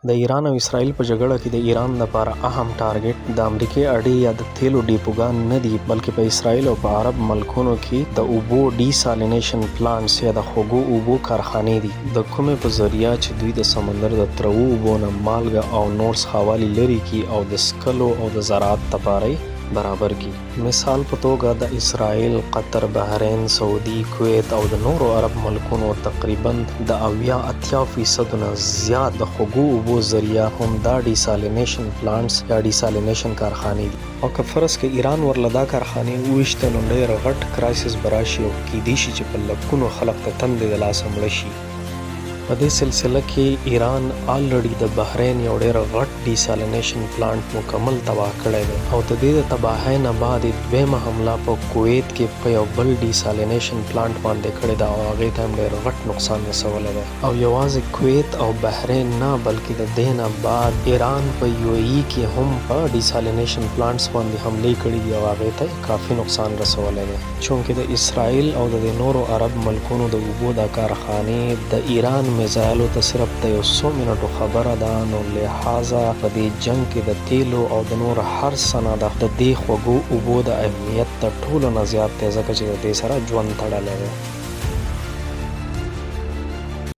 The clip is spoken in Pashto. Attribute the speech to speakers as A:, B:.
A: د ایران او اسرائیل په جګړه کې د ایران لپاره اهم ټارګټ د امریکې اډې یا د تیلو ډیپوګان نه دي، بلکې په اسرائیل او په عرب ملکونو کې د اوبو ډیسالینیشن پلانټس یا د خوږو اوبو کارخانې دي، د کومې په ذریعه چې دوی د سمندر د تروو اوبو نه مالګه او نور څښاوالي لرې کړي او د څکلو او د زراعت لپاره یې برابر کړي. مثال په توګه د اسرائیل، قطر، بحرین، سعودي، کویت او د نورو عرب ملکونو تقریبا د 70 80 فیصدو نه زیات د خوږو اوبو ذریعه هم دا ډیسالینیشن پلانټس یا ډیسالینیشن کارخانې دي. او که فرض که ایران ورله دا کارخانې وویشتې نو ډیر غټ کرایسس به راشي او کیدی شي چې په لکونو خلق د تندې د لاسه مړه شي. په دې سلسله کې ایران آلرډي د بحرین یو ډیر غټ ډیسالینیشن پلانټ مکمل تباه کړی دی او د دې د تباهۍ نه بعد یې دویمه حمله په کویت کې په یو بل ډیسالینیشن پلانټ باندې کړې ده او هغې ته هم ډیر غټ نقصان رسولی دی. او یوازې کویت او بحرین نه بلکې د دې نه بعد ایران په یو ای ای کې هم په ډیسالینیشن پلانټس باندې حملې کړې دي او هغې ته یې کافي نقصان رسولی دی. چونکه د اسرائیل او د دې نورو عرب ملکونو د اوبو دا کارخانې د ایران میزایلو ته صرف د یو څو منټو خبره ده، نو لهذا په دې جنګ کې د تیلو او د نور هر څه نه د دې خوږو اوبو د اهمیت د ټولو نه زیات دی، ځکه چې د دې سره ژوند تړلی دی.